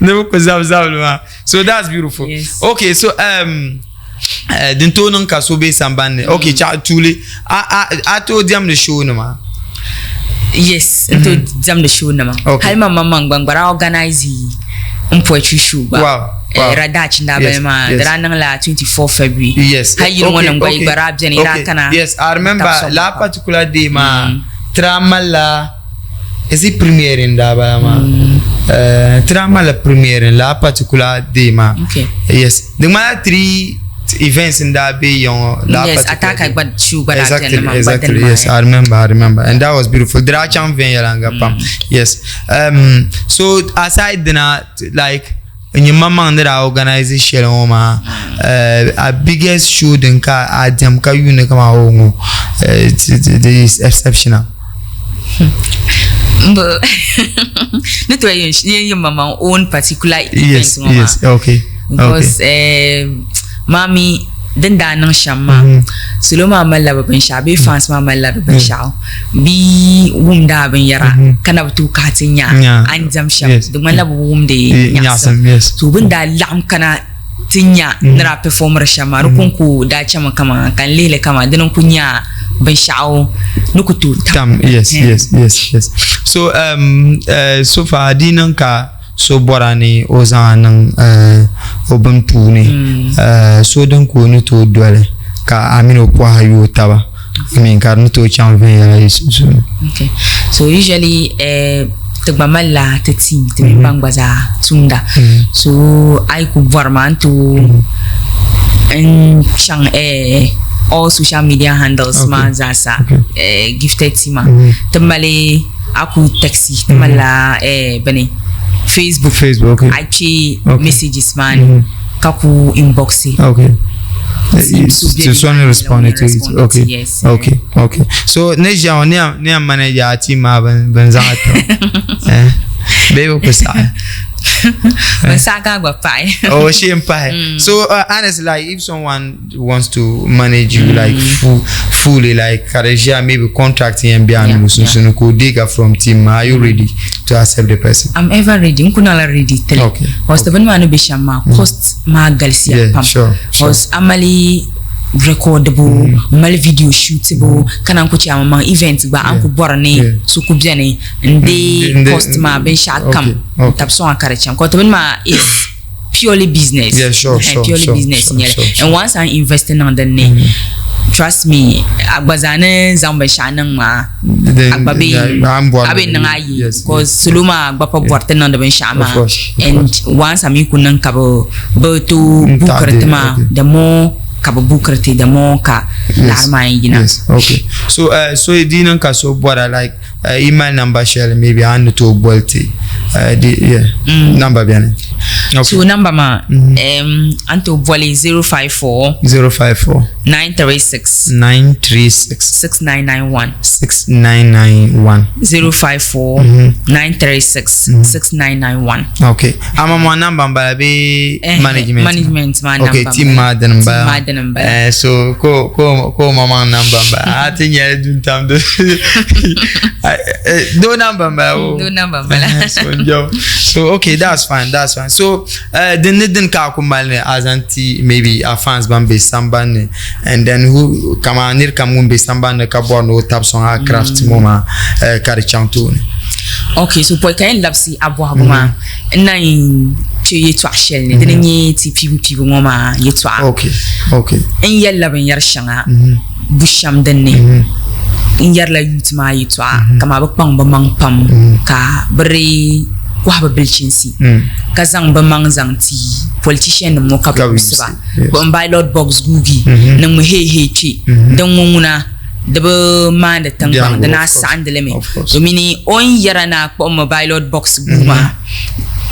ni bɛ ku zabi zabili maa so that's beautiful yes. okay so um, din tooi niŋ ka so be sambani ni okay chaɣ tuuli a a a tooi diɛmdi show nima yes n tooi mm-hmm. diɛmdi show nima okay. hali man man gba gbara organize n poetry show gba wow. Wow. Radach n daa bali maa di daa niŋla 24 February yes hali yini ŋɔ nim gba yi gba daa beni daa kana yes I remember la particular day maa mm. Ti daa malila is it premiering daa bala maa mm. Ti daa malila premiering la particular day maa okay. Yes di ŋmanila three events n daa be ya ŋɔ la yes ataka gba show gba daa exactly exactly yes I remember I remember and that was beautiful di daa chaŋ viɛnyɛliŋga pam mm. Yes so aside dina like N maŋmaŋ ni daa organize shɛli ŋɔ maa a biggest show din ka a diɛm ka yuuni kaman o ŋɔ is exceptional. Ni tooi yɛn yɛn maŋmaŋ own particular event ŋɔ maa. Yes, okay. Because maa mi din daa niŋ shɛm maa salo maa malila bɛ binshɛɣu bee fans maa malila bɛ binshɛɣu bɛ wumdi a binyɛra ka na bi tooi kahi ti nya a ni diɛm shɛm di ŋmanila bɛ bi wumdi nyaɣisim so bɛ ni daa laɣim kana ti nya ni daa pɛfɔmiri shɛm maa di kɔŋko daa chɛmi kaman ka n lihi li kaman dini n-kuli nya binshɛɣu ni ku tooi tam. Yes, yes, yes, yes. So, so far di niŋ ka so bɔra ni o zaŋ a niŋ o bini puuni so din ka o ni tooi doli ka a mini o pɔha yooi taba I mean ka di ni tooi chaŋ viɛnyɛla yi sunsuuni. Okay. So usually ti gba malila ti team ti mini ban gba zaa tumda. So a yi ku bɔri ma n tooi n chaŋ all social media handles maa zaa sa gifted team maa. Ti mali a ku text ti malila bini Facebook Facebook a kpe messages maa ni ka ku inbox okay to someone respond to it okay yes okay okay so ne ʒiya ŋɔ ne yan manager a team maa bin zaŋ a tiri eh bee bi ku saɣi. Bin saɣa ka a gba pahi. Oh, shee n pahi. So honestly, like if someone wants to manage you like fully, like ka di ʒiya maybe contract yɛn bɛ a ni sunsuuni ka o deega from team maa, are you ready to accept the person? I'm ever ready. N ku niŋla ready tili. Okay. Cause ti bini maa ni be shɛm maa, cost maa galisiya pam. Cause a mali recordibu, mali video shootibu, ka naan ku chɛ a maŋ event gba, a ni ku bɔri ni so ku beni n-deei cost maa binshɛɣu kam n-tabi sɔŋ a ka di chaŋ. Cause ti bini maa is purely business. Yeah, sure, sure, purely sure, business sure, n-nyɛli. sure, sure. And once a invest niŋ din ni, trust me, a gba zaa ni zaŋ binshɛɣu niŋ maa, Then, a gba bee yeah, a ni bɔri a bee niŋ a yi Yes, because salo maa gba pa bɔri ti niŋdi binshɛɣu Of maa. course, of And course. once a mi ku niŋ ka bɛ bɛ tooi N taɣi bookiri ti di, maa, okay. the more ka bɛ bookiri ti, the more ka laɣiri maa yɛn yina. Yes, okay. So, so di niŋ ka so bɔra like email number shɛli maybe a ni tooi boli ti di, yeah, number beni. Okay. So number maa, a ni tooi boli 054 054 936 936 6991. 6991. 054 936 6991. Okay. Ama ma number n bala bee management? Management maa Okay, number team n bala. maa dini n bala. Team maa dini n bala. So ko ko ko ma maŋ number n bala. A ti nyɛli dun tam do. Do number n bala o. Do number n bala. So n So okay, that's fine, that's fine. So din ni din ka a ku mali ni a zaŋ ti maybe a fans ban be samban ni and then who kama nir kam ŋun be samban ni ka bɔri ni o tabi sɔŋ a craft ŋɔ maa ka di chaŋ tooni. Okay, so pɔi ka yɛn labisi a bɔhigu maa, n na yɛn kpe yɛtɔɣ shɛli ni, dini n-nyɛ ti piibupiibu ŋɔ maa yɛtɔɣa. Okay, okay. N yɛlila binyɛr shɛŋa bu shɛm din ni, n yɛrila youth maa yɛtɔɣa kaman bɛ kpaŋ bɛ maŋ pam ka bɛ di kɔhi bɛ bilichinsi ka zaŋ bɛ maŋ zaŋ ti politician nim ŋɔ ka bɛ yuusi ba. Kpuɣim ballot box guugi niŋmi hee hee kpe din ŋɔ ŋuna di bi maandi tiŋgbaŋ di naa saɣindi li mi domini o ni yɛra ni a kpuɣimmi ballot box guu maa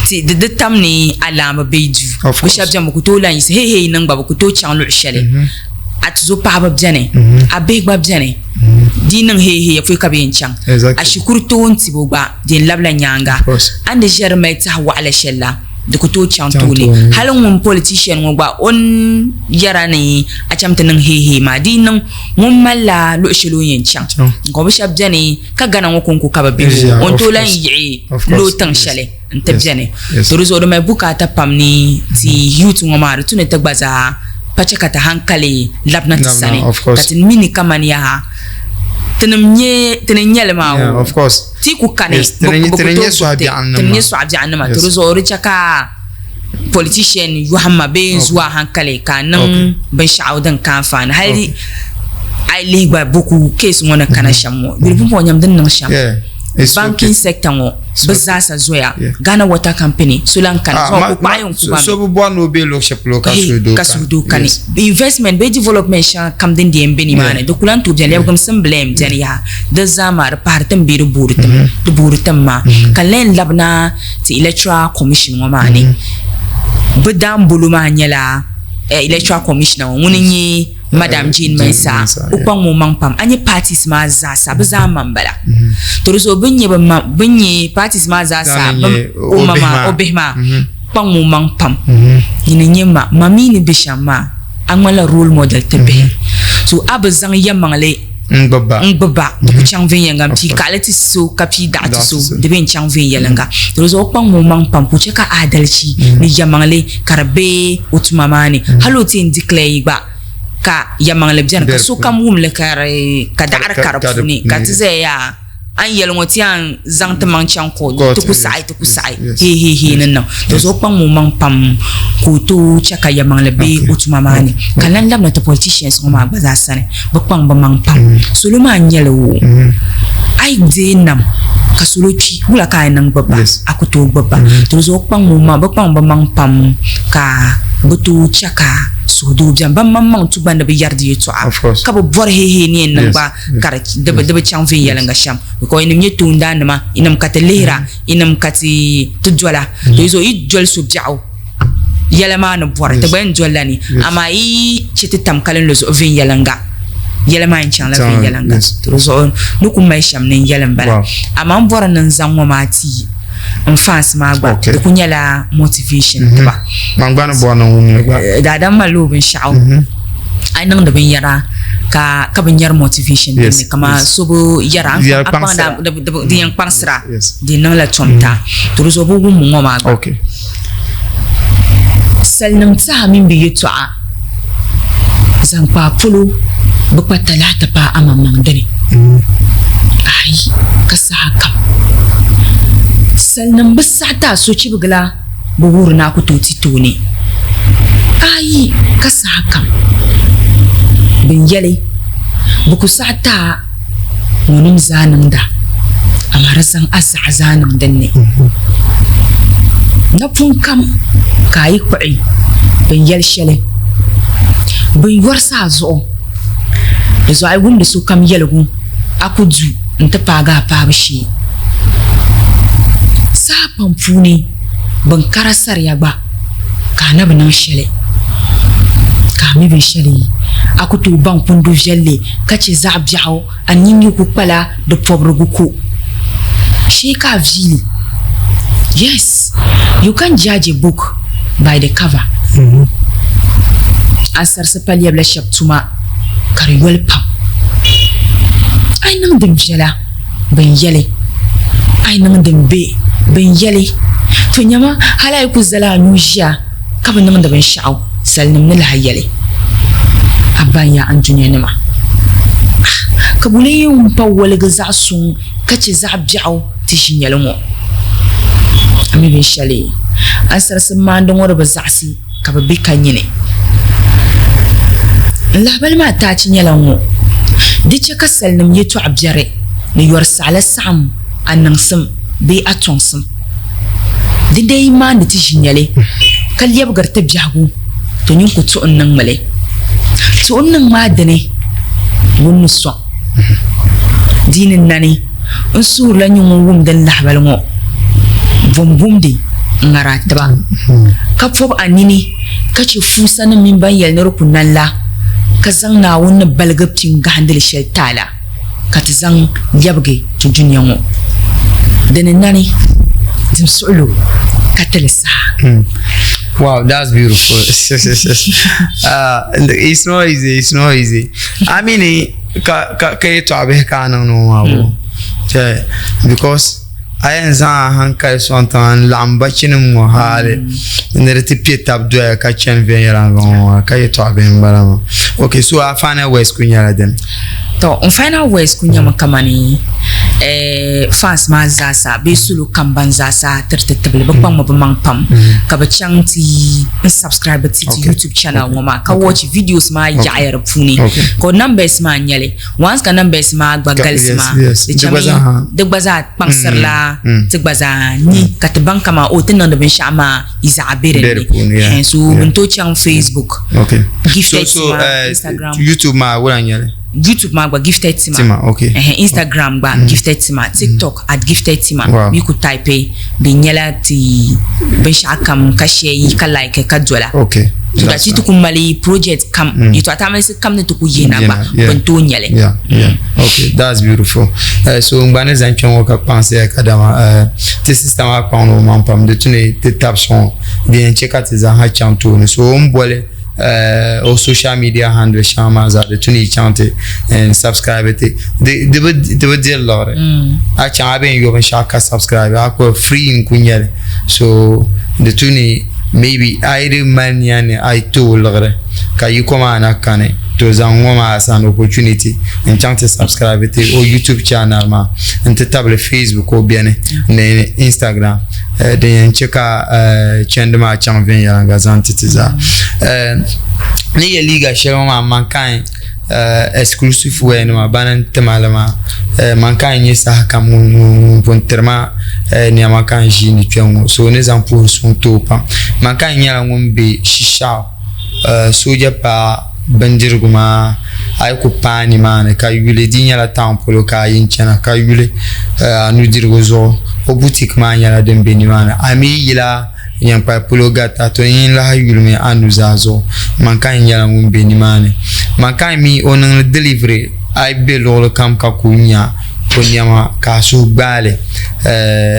ti di di tam ni alaama bɛ duu bɛ shɛba bɛni bɛ ku tooi lan yiɣisi hee hee niŋ gba bɛ ku tooi chaŋ luɣ shɛli a tuzo paɣaba bɛni a bihi gba bɛni di yi niŋ hee hee ya pɔi ka bɛ yɛn chaŋ a shikuru toon tibo gba di yɛn labila nyaaŋa a ni di ʒiɛri mali tɛha waɣila shɛli la di ku tooi chaŋ tooni. Hali ŋun politician ŋɔ gba o ni yɛra ni a cham ti niŋ heehee maa di yi niŋ ŋun malila luɣ shɛli o ni yɛn chaŋ. Ka bɛ shɛba beni ka Ghana ŋɔ kɔŋko ka bɛ be o, o ni tooi lan yiɣi looi tiŋ shɛli nti beni. To di zuɣu di mali bukaata pam ni ti youth ŋɔ maa di tu ni ti gba zaa pa chɛ ka ti hankali labina ti sani ka ti mi ni kamani yaha tinim nyɛ tini n-nyɛ li maa o. Ti ku kani bɛ ku tooi gbubi ti, ti ni nyɛ sɔɣu biɛɣu nima, to di zuɣu di chɛ ka politician yɔhim ma bee n-zu a hankali ka a niŋ binshɛɣu din ka anfaani. Hali a yi lihi gba Boko case ŋɔ ni kana shɛm ŋɔ, yuli pumpɔŋɔ nyam di ni niŋ shɛm. Banking sector ŋɔ bɛ zaasa zoya, Ghana Water Company so lan kani, zuɣu ku kpaɣi n-ku ba mi. So bi bɔri ni o be luɣ shɛli polo ka suhudoo ka suhudoo kani. Investment bee development shɛŋa kam din di yɛn be nimaani di ku lan tooi beni, lɛbigimsim bila yɛn beni yaha, di zaa maa di pahiri ti ni be di boori tim, di boori tim maa. Ka n lahi labina ti Electoral Commission ŋɔ maa ni, bɛ daambolo maa nyɛla Electoral Commissioner ŋɔ ŋuni n-nyɛ Madam Jane Mensah, o kpaŋ o maŋ pam. A nya parties maa zaasa bɛ zaa ma m-bala. To di zuɣu bɛ ni nyɛ bɛ ma, bɛ ni nyɛ parties maa zaasa o ma maa, o bihi maa kpaŋ o maŋ pam. Nyini n-nyɛ ma, ma mi ni be shɛm maa, a ŋmanila role model ti bihi. So a bi zaŋ yɛlimaŋli n-gbubi ba, di ku chaŋ viɛnyɛliŋga. M pii kaɣili ti so ka pii daɣu ti so, di bee n-chaŋ viɛnyɛliŋga. To di zuɣu o kpaŋ o maŋ pam ka o chɛ ka aadalichi ni yɛlimaŋli ka di be o tuma maa ni. Hali o ti yɛn declare yi gba ka yɛlimaŋli beni ka sokam wum li ka daɣiri ka di puuni ka ti zaya yaa a ni yɛli ŋɔ ti yɛn zaŋ ti maŋ chaŋ court ti ku saɣi ti ku saɣi heeheehee ni niŋ. Di zuɣu o kpaŋ o maŋ pam ka o tooi chɛ ka yɛlimaŋli be o tuma maa ni. Ka lan labina ti politicians ŋɔ maa gba zaa sani bɛ kpaŋ bɛ maŋ pam. Salo maa n-nyɛ li o a yi deei nam ka salo kpi wula ka a yɛn niŋ gbubi ba? A ku tooi gbubi ba. Di zuɣu bɛ kpaŋ bɛ maŋ pam ka bɛ tooi chɛ ka suhudoo beni. Ban maŋmaŋ tu gba ni bɛ yɛri di yɛltɔɣa ka bɛ bɔri heehee ni yɛn niŋ gba ka di bi chaŋ viɛnyɛliŋga shɛm because yinim nyɛ toondaannima, yinim ka ti lihira, yinim ka ti dola. Di zuɣu yi doli so biɛɣu yɛla maa ni bɔri ti gba yɛn dolila ni amaa yi yi chɛ ti tam kalinli zuɣu viɛnyɛliŋga yɛla maa yɛn chaŋla viɛnyɛliŋga. Di zuɣu ni ku mali shɛm ni n yɛli m-bala amaa m bɔri ni n zaŋ ŋɔ maa ti. n fans maa gba Okay. di ku nyɛla motivation tiba. Man gba ni bɔri ni wumli gba. Daadam malila o binshaɣu a yi niŋdi binyɛra ka ka bi nyɛri motivation Yes, dinni kama yes. so bi yɛra Yɛri a kpaŋsira. kpaŋda di yɛn kpaŋsira Yes. di niŋla tom ta to di zuɣu bi wummi ŋɔ maa gba Okay. Salinim tɛha mini bɛ yɛtɔɣa zaŋ kpa a polo bi kpa talahi ti paai amaŋmaŋ dini. Aai, ka saha kam. Salinim bi saɣi ti a sochibigila bi wuhiri ni a ku tooi ti tooni. Aai, ka saha kam. Bɛn yɛli, Bɛ ku saɣi ti a ŋɔnim zaa niŋda, amaa di zaŋ a zaɣa zaa niŋ din ni. Napɔŋ kam ka a yi kpuɣi bɛn yɛli shɛli, bɛn yɔrisi a zuɣu. Di zuɣu a yi wumdi sokam yɛligu, a ku du nti paagi a paabu shee. Saha pam puuni, bɛn kara saria gba ka a na bi niŋ shɛli, ka a mi binshɛli, a ku tooi baŋ kundu viɛlli ka chɛ zaɣ biɛɣu, a nini yi ku kpala di pɔbirigu ko. Shee ka a vii li. Yes, you can't judge a book by the cover. Ansarisi pa lɛbila shɛb tuma ka di yoli pam. A yi niŋ din viɛla, bɛn yɛli, a yi niŋ din be, bɛn yɛli. To nyama, hal a yi ku zali a nuu ʒiya ka bi niŋdi binshɛɣu, salinim ni lahi yɛli, A baŋya andunianima. Ah! Ka bɔ lee yɛn pa woligi zaɣ suŋ ka chɛ zaɣ biɛɣu ti ʒinyɛli ŋɔ? A mi binshɛli? Ansarisi maandi ŋɔ di bi zaɣisi ka bɛ be ka nyini. N lahibali maa taachi nyɛla ŋ-ŋɔ, Di chɛ ka salinim yɛtɔɣ biɛri ni yɔri saɣila saɣim a niŋsim bee a tɔŋsim. Di dee yi maandi ti ʒinyɛli ka lɛbigiri ti biɛhigu, to nyin ku tuhi n-niŋmi li. Tuhi n-niŋ maa dini ŋun ni sɔŋ. Di ni nani n suhurila nyin ŋun wumdi n lahibali ŋɔ, bom wumdi n-ŋari a tiba, ka pɔb a nini ka chɛ fuusanim mini ban yɛli ni di ku nani la, ka zaŋ Naawuni ni baligi pini gahindili shɛli ti a la, ka ti zaŋ lɛbigi ti dunia ŋɔ. Di ni nani dim suɣilo ka ti li saha. Wow, that's beautiful. It's not easy, it's not easy. I mean, ka ka ka yɛtɔɣa bihi ka a niŋ ni ŋɔ maa bo. Chɛ, because a yɛn zaŋ a hankali sɔŋ tiŋa n laɣim bachinim ŋɔ hali ni di ti piɛ tab doya ka chani viɛnyɛliŋga ŋɔ maa ka yɛtɔɣa bihi n bala maa. Okay, so a final words ku nyɛla dini? To n final words ku nyɛmi kamani eh, fans maa zaasa bee salo kam ban zaasa tiri ti tibili bi kpaŋmi bi maŋ pam ka bi chaŋ ti n subscribe ti ti YouTube channel ŋɔ maa ka watch videos maa yaɣaya di puuni ka o numbers maa n nyɛli once ka numbers maa gba galisi maa di chami di gba zaa kpaŋsirila ti gba zaa ni ka ti baŋ kaman o ti niŋdi binshaɣu maa yi zaɣa be din ni so bin tooi chaŋ Facebook gifted tima Instagram YouTube maa wula n-nyɛli YouTube maa gba gifted tima tima okay Instagram gba gifted tima TikTok at gifted tima yi ku type di nyɛla ti binshɛɣu kam ka share yi ka like ka dola okay so that yi ti ku mali project kam yɛtɔɣa taamilisi kam ni ti ku yihina gba bɛ ni tooi nyɛli yeah yeah okay that's beautiful so n gba ni zaŋ kpɛ ŋɔ ka kpaŋsiya kadama ti sister maa kpaŋdi o maŋ pam di tu ni ti tabi sɔŋ din yɛn chɛ ka ti zaaha chaŋ tooni so o ni boli o social media handle shɛŋa maa zaa di tu ni yi chaŋ ti subscribe ti di bi diri liɣiri a chaŋ a bɛ yɛn yo binshɛɣu ka subscribe a ku free n ku nyɛli so di tu ni maybe a yi di mali niya ni a yi ti o liɣiri ka yiko maa na kani to zaŋ ŋɔ maa as an opportunity n chaŋ ti subscribe ti o YouTube channel maa n ti tabili Facebook o beni ni Instagram din yɛn chɛ ka chɛndi maa chaŋ viɛnyɛliŋga zaŋ ti ti zaa ni yɛ liiga shɛli ŋɔ maa mankind exclusive wear nima bana n tima li maa mankind nyɛ saha kam ŋun pun tiri ma niɛma ka n ʒiini kpɛŋ ŋɔ so ni zaŋ puhiri suŋ ti o pam mankind nyɛla ŋun be shishaɣu sooja paɣa bindirigu maa a yi ku paai nimaani ka yuli di nyɛla town polo ka a yi chana ka yuli a nudirigu zuɣu o boutique maa nyɛla din be nimaani a mi yila Nyankpali polo garita to n lahi yulimi a nuzaa zuɣu Mankain nyɛla ŋun be nimaani Mankain mi o niŋdi delivery a yi be luɣuli kam ka ku nya. o niɛma ka a suhu gbaai li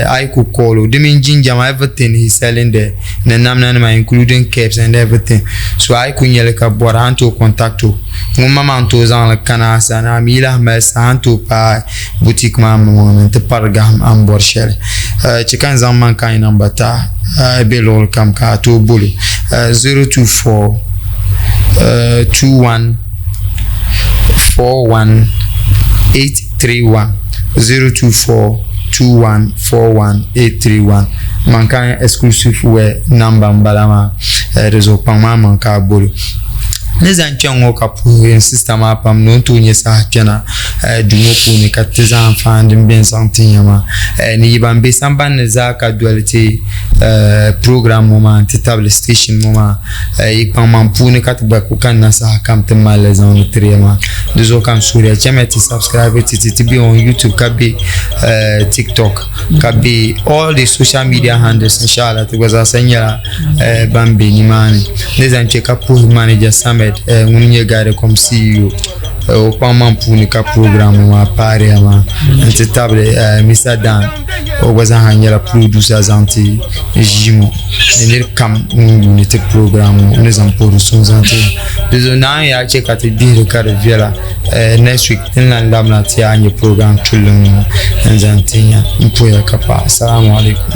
a yi ku call o di mini jinjama everything he selling there ni namda nima including caps and everything so a yi ku nyɛli ka bɔra a ni tooi contact o ŋun ma maa ni tooi zaŋli kana a sani a mi yi lahi mali saha a ni tooi paai boutique maa maŋmaŋ ni n-ti pari gahim a ni bɔri shɛli chɛ ka n zaŋ mankind namba ti a be luɣili kam ka a tooi boli o 024 21 41 831 024 21 41 831 Mankind exclusive wear namba m-bala maa di zuɣu kpaŋ maa maŋ ka a boli o. Ni zaŋ kpɛŋ ŋɔ ka puhi n sista maa pam ni o ni tooi nyɛ saha kpɛna duu ŋɔ puuni ka ti zaŋ anfaani din beni zaŋ ti ya maa. Ni yi ban be sambani ni zaa ka doli ti program ŋɔ maa nti tabili station ŋɔ maa yi kpaŋmaŋ puuni ka ti gba ku kanna saha kam ti mali li zaŋdi tiri ya maa. Di zuɣu ka n suhiri ya chamiya ti subscribe ti ti ti be on YouTube ka be TikTok ka be all the social media handles inshallah ti gba zaasa nyɛla ban be nimaani. Ni zaŋ che ka puhi manager Samed ŋun nyɛ Guidecom CEO o kpaŋmaŋ puuni ka program ŋɔ maa paariya maa nti tabili Mr Dan o gba zaaha nyɛla producer zaŋ ti ʒii ŋɔ ni niri kam ŋun yuuni ti program ŋɔ ni zaŋ puhiri suŋ zaŋ ti di zuɣu naan yaa che ka ti gbihiri ka di viɛla next week ti ni lan labina ti yaa nyɛ program tulli ŋɔ n zaŋ ti ya n puhiya ka paai. Assalamu alaikum.